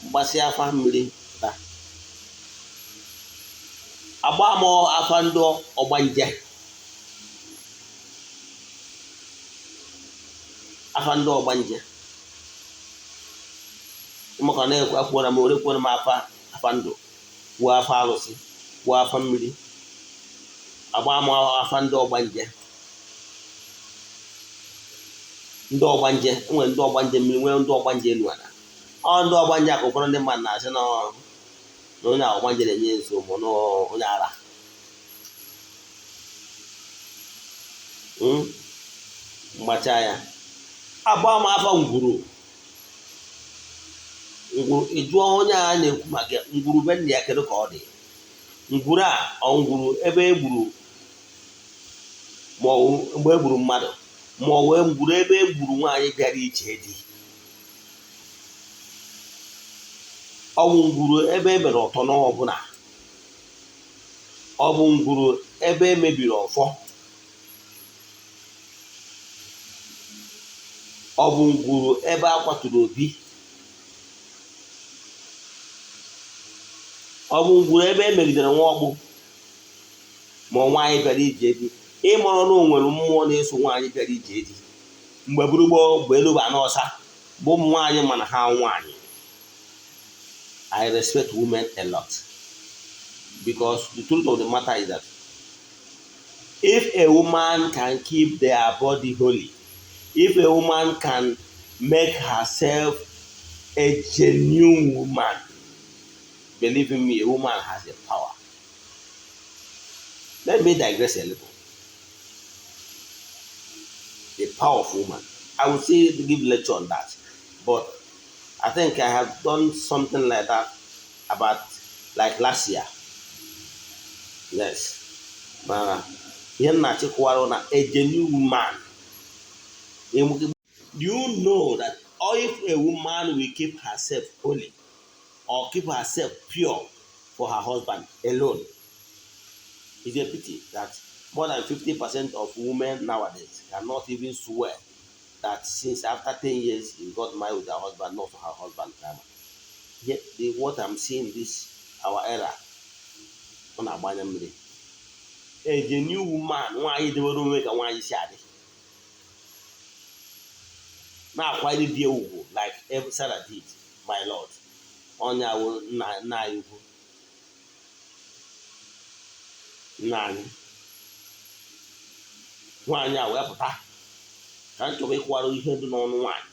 S1: Mgbasị afa mmiri pụta, agba m afa ndị ọgbanje, afa ndị ọgbanje, maka na ekwuola m ore, kwuola m afa, afa ndụ, kwuo afa arụsị, kwuo afa mmiri. Agba m afa ndị ọgbanje, ndị ọgbanje nwere, ndị ọgbanje mmiri nwere, ndị ọgbanje elu ala. Ọ ndị ọgbanje ka ụfọdụ ndị mmadụ na-asị na onye ọgbanje na-enye nsogbu, na onye ara. Mgbacha ya, agba m afa ngwuru. Ngwuru, ị jụọ onye a na-ekwu maka ngwuru be nna ya, kedu ka ọ dị ngwuru a? Ọ ngwuru ebe e gburu, ma ọ mgbe e gburu mmadụ, ma ọ wee ngwuru ebe e gburu nwaanyị bịara ije di, ọ bụ ngwuru ebe e mere ọtọ n'ọbụla, ọ bụ ngwuru ebe e mebiri ọfọ, ọ bụ ngwuru ebe a kwaturu obi, ọ bụ ngwuru ebe e megidere nwa ọkpụ ma ọ nwaanyị bịara ije di. Ịmụrụ na o nwere mmụọ na-eso nwaanyị bịara ije di. Mgbe gburu gboo, mgbe elu bụ anọ ọsa, bụ ụmụ nwaanyị mana ha nwaanyị. I respect women a lot because the truth of the matter is that if a woman can keep their body holy, if a woman can make herself a genuine woman, believe in me, a woman has a power. Let me digress a little. The power of woman. I will say give lecture on that, but I think I have done something like that about like last year. Yes. Mana ihe m na-achịkwara na a genuine woman. Do you know that if a woman will keep herself holy or keep herself pure for her husband alone, it's a pity that more than 50% of women nowadays cannot even swear that since after 10 years he got married with her husband, not for her husband. Yet what I'm seeing this our era, ọ na-agbanye mmiri. A genuine woman, nwaanyị dewere onwe ka nwaanyị si adị, na-akwanyere di ya ugwu like Sarah did, my lord, onye awụ nna anyị ukwu, nna anyị. Nwaanyị a wee pụta ka m chọrọ ịkwara ihe dị n'ọnụ nwaanyị.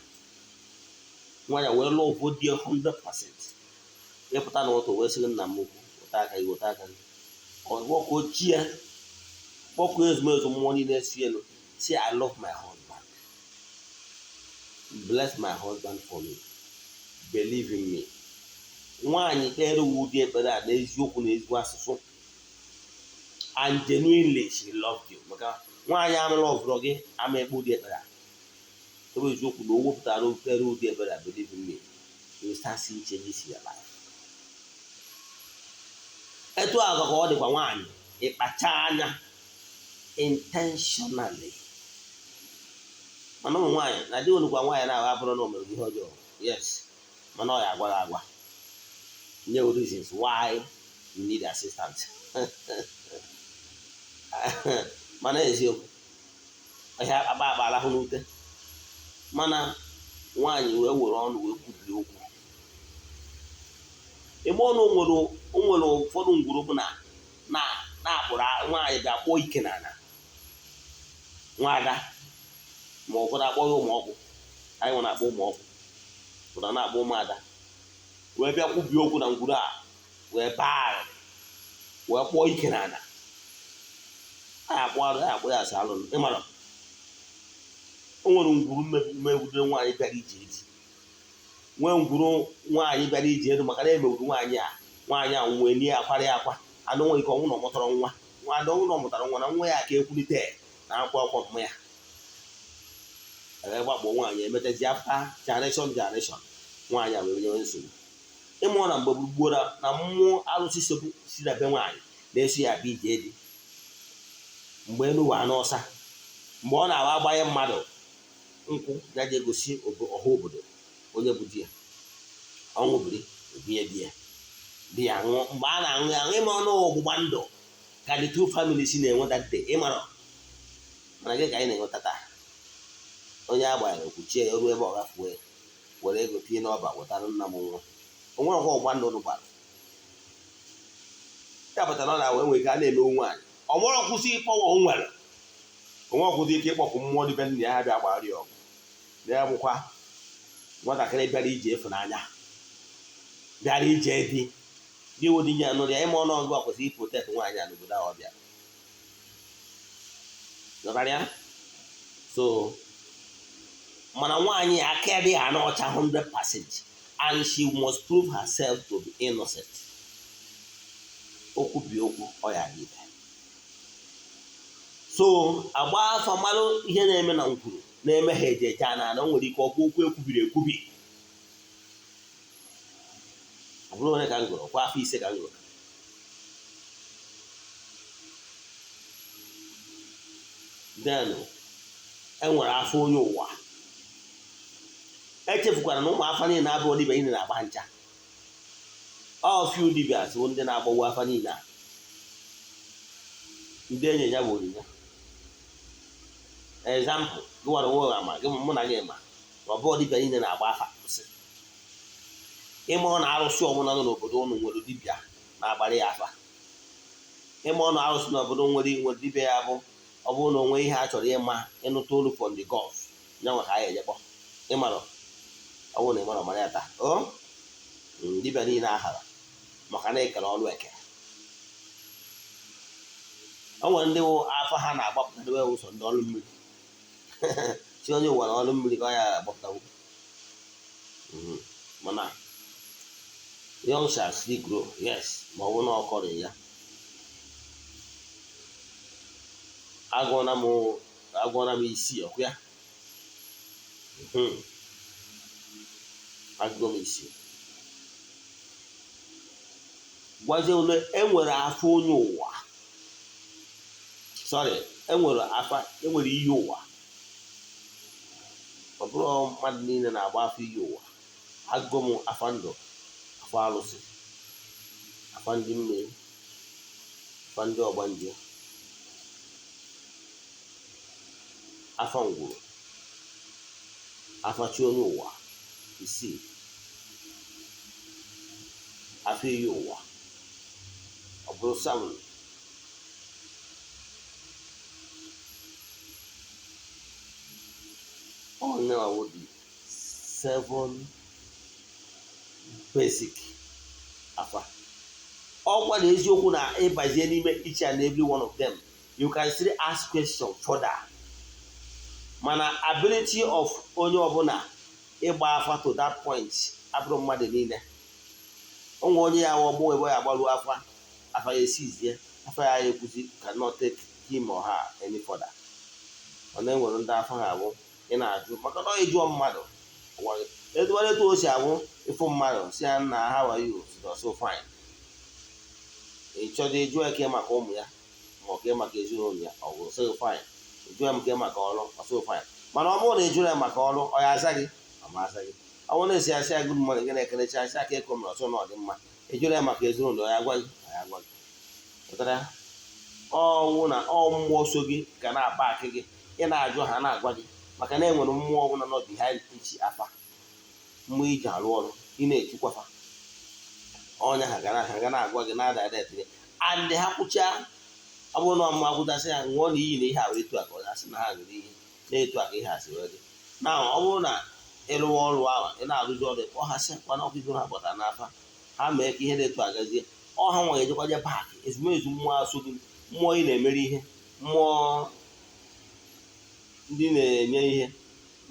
S1: Nwaanyị a wee lụọ ụfọdụ di ya 100%. Ịpụta n'ụtụ wee sị, "Nna m ukwu, weta aka gị, weta aka gị." Ọkpọkuo chi ya, kpọkuo ezumezu mmụọ niile si elu, say, "I love my husband, bless my husband for me, believe in me." Nwaanyị kpere ụdị ekpere a n'eziokwu na ezigbo asụsụ, and genuinely she loved you, maka nwaanyị amụla ọvụrụ gị ama ekpe ụdị ekpere a. Ebe eziokwu na o wepụtara okpere ụdị ekpere a, believe in me, you will start seeing changes in your life. Etu a ka ọ dịkwa nwaanyị ịkpacha anya intentionally. Mana ụmụ nwaanyị na di onukwa nwaanyị na-agha abụrụ na o mere ihe ọjọọ, yes, mana ọ ya agwa gị agwa nye reasons why you need assistance. Mana eziokwu, ihe akpa akpa arahụ n'ute. Mana nwaanyị wee were ọnụ wee kwubie okwu ebe ọnụ o nwere ụfọdụ ngwuru bụ na na-akpụrụ nwaanyị bịa kpọọ ike n'ala nwaada, ma ụfọdụ akpọ ya ụmụ ọkpụ. Anyị nwere akpọ ụmụ ọkpụ, ụfọdụ na-akpọ ụmụada, wee bịa kwubie okwu na ngwuru a, wee baa arịrị, wee kpọọ ike n'ala. Anyị akpọ arụ, anyị akpọ ya asị alụ. Ịmara o nwere ngwuru megidere nwaanyị bịara ije edi, nwee ngwuru nwaanyị bịara ije elu, maka na emegburu nwaanyị a. Nwaanyị a nwee nie akwara ya akwa anụ nwere ike ọnwụ na ọ mụtara nwa nwa ada, ọnwụ na ọ mụtara nwa na nwa ya ka ekwulite na akwa ọkwa mmụ ya ebe gbakpọ nwaanyị emetazi. After generation generation, nwaanyị a wee nyewe nsogbu. Ịmụọ na mgbe gburugburu na mmụọ arụsị si na be nwaanyị na-eso ya abịa ije dị. Mgbe elu wa n'ọsa, mgbe ọ na-awa agbanye mmadụ nkwụ ya ji egosi ọha obodo onye bụ di ya, ọnwụ biri ebinye di ya, di ya ṅụọ. Mgbe a na-aṅụ ya, ịma ọnụ ọgbụgba ndụ ka the two families na-enweta dị. Ịmara mana gị ka anyị na-enweta taa, onye a gbanyere okwuchie ya ruo ebe ọ gafue, were ego tinye n'ọba, wetara nna m nwa. O nwere ọkwa ọgba ndụ gbara ya pụtara na ọ na-awe nwere ike a na-emewu nwaanyị. Ọ nwere kwụsị ịkpọwa o nwere onwe ọkwụsị ike ịkpọpụ mmụọ dị be nna ya, ha bịa gbara ya ọgụ. Na ya bụkwa nwatakịrị bịara ije ịfụnanya, bịara ije di gị wụ di ya nụrụ ya. Ịma ọnụọgụ a kwesịrị iprotect nwaanyị a n'obodo ahụ ọ bịara. Ghọtara ya? So mana nwaanyị aka ya dị ha n'ọcha 100% and she must prove herself to be innocent. Okwu bi okwu ọ ya dị. So agba afọ malụ ihe na-eme na nkwuru na-eme ha eje eje ana na o nwere ike ọkwa okwu ekwubiri ekwubi. Ọ bụrụ onye ka m gụrụ kwa afọ 5 ka m gụrụ. Then enwere afọ onye ụwa. Echefukwara na ụmụ afa niile abụọ dibịa niile na-agba ncha. Ọ few dibịa bụ ndị na-agbawu afa niile a, ndị enyi ya bụ onyinye. Example, gị nwere onwe ama gị, mụ na gị ma na ọ bụrụ dibịa niile na-agba afa. Kwụsị ịmụrụ na arụsị ọbụla nọ n'obodo ụnụ nwere dibịa na-agbara ya afa. Ịmụrụ na arụsị n'obodo nwere dibịa ya bụ ọ bụrụ na onwe ihe a chọrọ ịma, ịnụta olu from the gods ya nwe ka a ejekpọ. Ịmarọ, ọ bụrụ na ịmarọ, mara ya taa. O dibịa niile ahara maka na ekere ọrụ eke. O nwere ndị afọ ha na-agbapụta dobe ụzọ ndị ọrụ mmiri si onye ụwa na ọrụ mmiri ka ọ ya agbapụtawu. Mana young shall still grow, yes, ma ọ bụ na ọ kọrọ ya. Agụọna m isi ọkụ ya, agụọ m isi gwazie ule. Enwere afọ onye ụwa, sorry, enwere afa, enwere iyi ụwa. Ọ bụrụ mmadụ niile na-agba afọ iyi ụwa. Agụọ m afa ndụ, afa alụsị, afa ndị mmiri, afa ndị ọgbanje, afa ngwuru, afa chi onye ụwa isii, afọ iyi ụwa, ọ bụrụ seven. Onye wụ the seven basic afa. Ọkwa na eziokwu na ịbazie n'ime each and every one of them, you can still ask question further. Mana ability of onye ọbụla ịgba afa to that point abụrụ mmadụ niile. Onwe onye ya ọgbọ ebe ya agbaru afa, afa ya esizie, afa ya ekwuzi cannot take him or her any further. Ọ na-enwere ndị afa ha abụ ị na-ajụ maka na ọ ịjụọ mmadụ etu etu o si abụ ịfụ mmadụ si ya nna, "How are you?" "So fine." Ị chọrọ ịjụ eke maka ụmụ ya ma ọ ke maka ezinụlọ ya, ọ bụ sị fine. Jụọ ya nke maka ọrụ, ọ sị fine. Mana ọ bụrụ na ị jụrụ ya maka ọrụ, ọ ya aza gị, ọ ma aza gị. Ọ bụrụ na esi asị ya good morning, gị na-ekelecha asị aka eko mere, ọsọ na ọ dị mma. Ị jụrụ ya maka ezinụlọ, ọ ya gwa gị, ọ ya gwa gị. Pụtara ọnwụ na ọ mmụọ so gị ga na-aba akị gị, ị na-ajụ ha na-agwa gị, maka na enwere mmụọ ọbụla nọ behind each afa, mmụọ iji arụ ọrụ ị na-echukwafa ọnya. Ha ga na-agwa gị na-ada gị and ha kwụchaa. Ọ bụrụ na ọmụma akwụtasị ya ṅụọ na iyi na ihe a wee etu a ka ọ asị na ha ṅụrụ iyi na-etu a ka ihe a si wee dị na ọ bụrụ na ịrụwa ọrụ ahụ ị na-arụzi ọrụ, ọ ha sị kwana ọkụ igo ha gbata n'afa ha mee ka ihe na-etu agazie. Ọ ha nwa ga-ejekwaje back ezumezu mmụọ asụ gị, mmụọ ị na-emere ihe, mmụọ ndị na-enye ihe,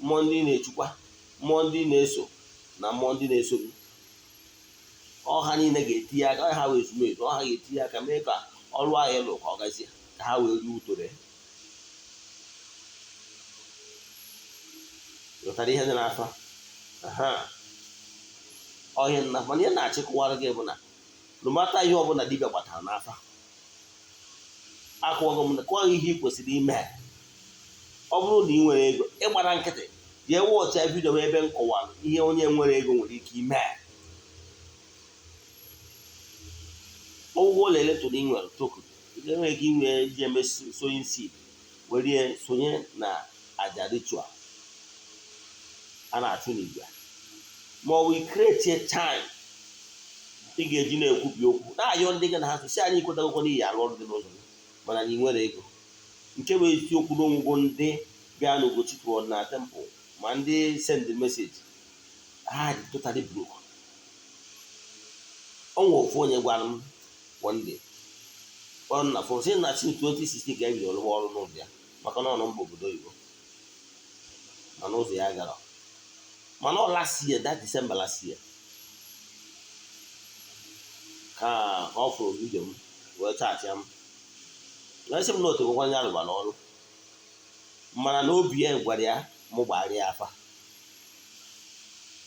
S1: mmụọ ndị na-echukwa, mmụọ ndị na-eso na mmụọ ndị na-eso gị. Ọha niile ga-etinye aka ha wee ezumezu ọha ga-etinye aka mee ka ọrụ ahụ ịlụ ka ọ gazie, ka ha wee rie utoro ya. Ghọtara ihe dị n'afa ọhịa nna. Mana ihe na-achịkọwara gị bụ na no matter ihe ọbụla dibịa gbatara n'afa, akụwago m kụwa gị ihe ị kwesịrị ime. Ọ bụrụ na ị nwere ego, ịgbara nkịtị jee watch video m ebe m kọwara ihe onye nwere ego nwere ike ime. Ụgwọ ụlọ eletrik ị nwere token ị nwere ike inwe iji eme sowing seed, were sonye na aja ritual a na-achụ n'igwe, ma ọ bụ create time ị ga-eji na-ekwubi okwu na-ayọ ndị gị na ha so si anyị kwetagokwa n'ihi arụ ọrụ dị n'ụzọ gị. Mana na ị nwere ego, nke bụ eziokwu n'onwugwo, ndị bịa n'Ugochi na temple ma ndị send message, ha dị totally broke. O nwere ofu onye gwara m one day, kpọrọ m na phone, sị na since 2016 ka e bidoro rụwa ọrụ n'ụzọ ya, maka na ọ nọ mba obodo oyibo, mana ụzọ ya gara. Mana ọ last year, that December last year, ka ọ fụrụ video m wee chat m, wee sị m na otu onye arụbara ọrụ, mana na obi ya gwara ya mụ gbagharịa afa.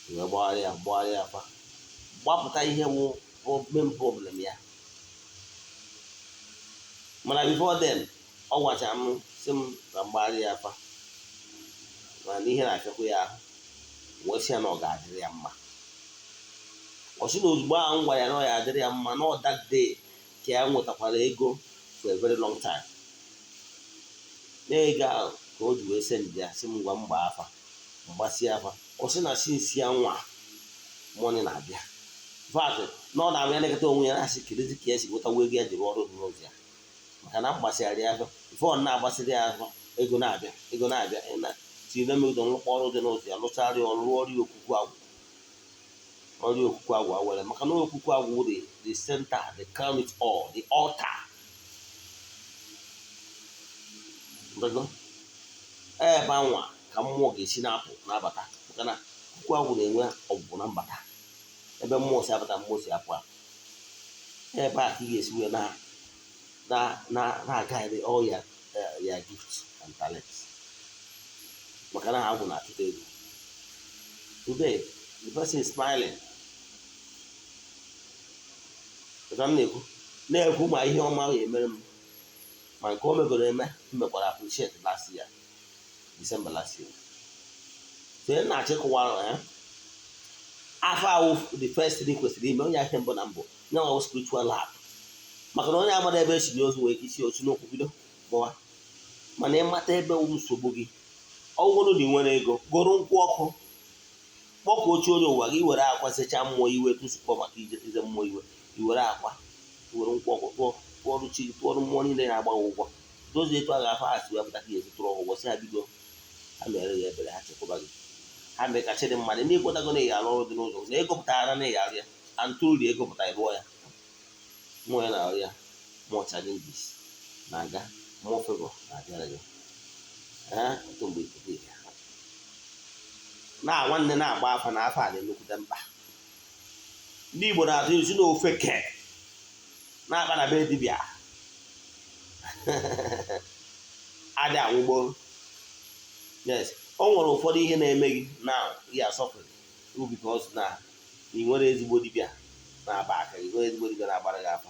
S1: Wee gbagharịa afa, gbapụta ihe wụ main problem ya. Mana before then, ọ gwachara m, sị m ka m gbagharịa ya afa, mana ihe na-afịakwa ya ahụ. Wee sị ya na ọ ga-adịrị ya mma. Ọ sị na ozugbo ahụ m gwara ya na ọ ya adịrị ya mma, na ọ that day ka ya nwetakwara ego for a very long time. N'ego ahụ ka o ji wee send ya, sị m gwa m gbaa afa, mgbasie afa. Ọ sị na since ya nwa money na-abịa vat, na ọ na-abịa nekọta onwe ya, na-asị kedụzi ka ya si nwetawa ego ya jiri ọrụ dị n'ụzọ ya, maka na m gbasịrị ya afa. Ife ọ na-agbasịrị ya afa, ego na-abịa, ego na-abịa na tinye megido nrụkwa ọrụ dị n'ụzọ ya, lụchara ya ọrụ, rụọ ọrụ okwukwu agwụ, ọrụ okwukwu agwụ awere, maka na okwukwu agwụ the center, the crown it all, the altar. Ebe anwa ka mmụọ ga-esi na-apụ na-abata, maka na okwukwu agwụ na-enwe ọgwụgwụ na mbata, ebe mmụọ si abata, mmụọ si apụ apụ. Ebe a ka ị ga-esi wee na na na na-agaghị all ya gifts and talents, maka na agwụ na-achụta ego. Today the person is smiling. Ka m na-ekwu ma ihe ọma ya emere m, ma nke o megoro eme, m mekwara appreciate last year, December last year. So ị na-achịkọwa afọ ahụ, the first thing kwesịrị ime onye ahịa mbụ na mbụ nyanwa spiritual lab, maka na onye amara ebe esi ozu nwere ike isi otu n'okwu bido gbawa. Mana ịmata ebe wụ nsogbu gị, ọ bụrụ na ị nwere ego, goro nkwụ ọkụ, kpọkuo oche onye ụwa gị, were akwa sechaa mmụọ iwe tụsụkpọ, maka ije mmụọ iwe, iwere akwa, were nkwụ ọkụ tụọ, tụọrụ chi gị, tụọrụ mmụọ niile na-agba gị ụgwọ. Dozie etu a ga-afọ ha si wepụta ka esi tụrụ ụgwọ, si ha bido, ha mere ya ebere, ha chekwaba gị, ha mee ka chịrị mmadụ ndị ekwetago na ị arụ ọrụ dị n'ụzọ na ego pụtara na ị arụ ya antụri ego pụtara ịrụọ ya. Mmụọ ya na-arụ ya, more challenges na-aga, more favor na-abịara gị. Otu mgbe ikuku ya na nwanne na-agba afa na afa a na-enukwute mkpa. Ndị Igbo na-atụ isi na ofeke na-akpa na be dibịa adị anwụgbo. Yes, o nwere ụfọdụ ihe na-eme gị now you are suffering because na ị nwere ezigbo dibịa na-aba aka, ị nwere ezigbo dibịa na-agbara gị afa,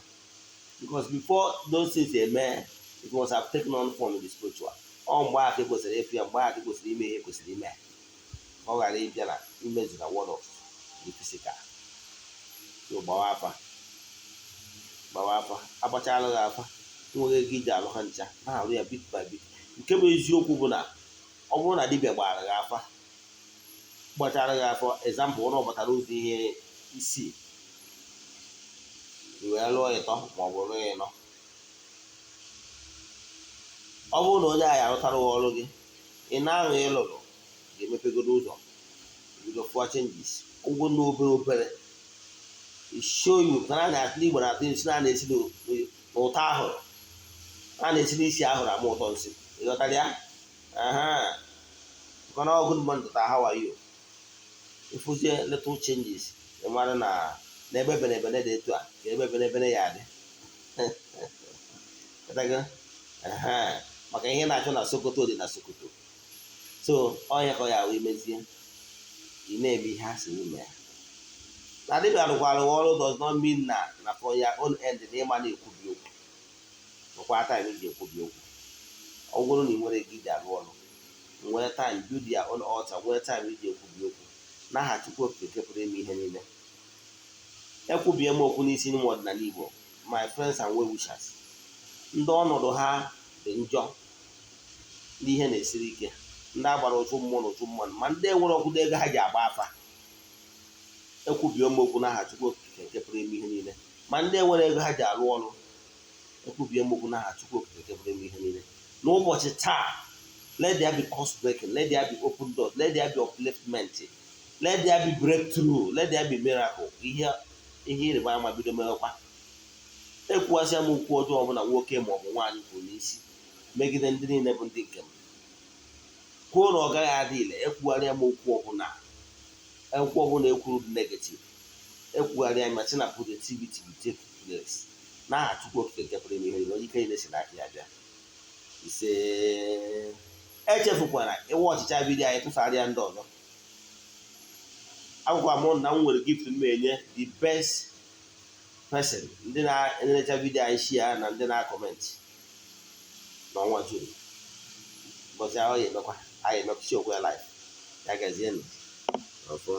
S1: because before those things eme, it must have taken on form in the spiritual. Ọ mgbe aka kwesịrị ịfụ ya, mgbe aka kwesịrị ime ihe kwesịrị ime, ka ọ ghara ịbịa na imezu na world of the physical. So gbawa afa, gbawa afa, agbachala gị afa, enweghị ego iji alụ ha ncha, na-arụ ya bit by bit. Nke bụ eziokwu bụ na ọ bụrụ na dibịa gbara gị afa, gbachara gị afọ, example, na ọ gbatara ụzọ ihe isii, i wee lụọ ịtọ ma ọ bụ lụọ ịnọ, ọ bụrụ na onye ahụ arụtara ọrụ gị, ị na-aṅụ ịlụrụ ga-emepegodo ụzọ, bido fụọ changes, ụgwọ na obere obere show you na a na-atụ. Igbo na-atụ isi na a na-esi n'ụtọ ahụrụ, a na-esi n'isi ahụrụ ama ụtọ nsị. Ịghọtara ya? Maka na good morning, tata, how are you? Ịfụzie little changes, ị mara na n'ebe benebene dị etu a ka ebe benebene ya adị. Maka ihe na-achọ na Sokoto dị na Sokoto. So ọnya ka ọ ya ahụ imezie, ị na-eme ihe a sị ime ya. Na dibịa rụkwara ọrụ does not mean na for your own end na ịma na-ekwubi okwu nwekwa time iji ekwubi okwu. Ọ bụrụ na ị nwere ego iji arụ ọrụ, nwee time build your own altar, nwee time iji ekwubi okwu n'aha Chukwu Okike pụrụ ime ihe niile. Ekwubie m okwu n'isi n'ụmụ ọdịnala Igbo, my friends and well wishers, ndị ọnọdụ ha dị njọ, ndị ihe na-esiri ike, ndị agbara ụchụ mmụọ na ụchụ mmadụ, ma ndị enwere ọkwụdo ego ha ji agba afa. Ekwubie m okwu n'aha Chukwu Okike nke pụrụ ime ihe niile, ma ndị enwere ego ha ji arụ ọrụ. Ekwubie m okwu n'aha Chukwu Okike. Okike pụrụ ime ihe niile. N'ụbọchị taa, let there be curse breaking, let there be open doors, let there be upliftment, let there be breakthrough, let there be miracle. Ihe ịrịba ama bido mewekwa. Ekwughasịa m okwu ọjọọ ọbụla nwoke ma ọ bụ nwaanyị kwuru n'isi megide ndị niile bụ ndị nke m, kwuo na ọ gaghị adị ile. Ekwugharịa m okwu ọbụla, okwu ọbụla ekwuru dị negative, ekwugharịa ma sị na positivity will take place n'aha Chukwu Okike nke pụrụ ime ihe niile, onye ike niile si n'aka ya bịa. Ise. Echefukwara ịwa ọchịcha video anyị, tụsara ndị ọzọ. Agwakwa m na m nwere gift m enye the best person, ndị na-enecha video anyị, share na ndị na-acomment n'ọnwa June. Ụbọchị ahụ ya emekwa, anyị emekwuchi okwe live ya. Gazienụ. Ọfọ.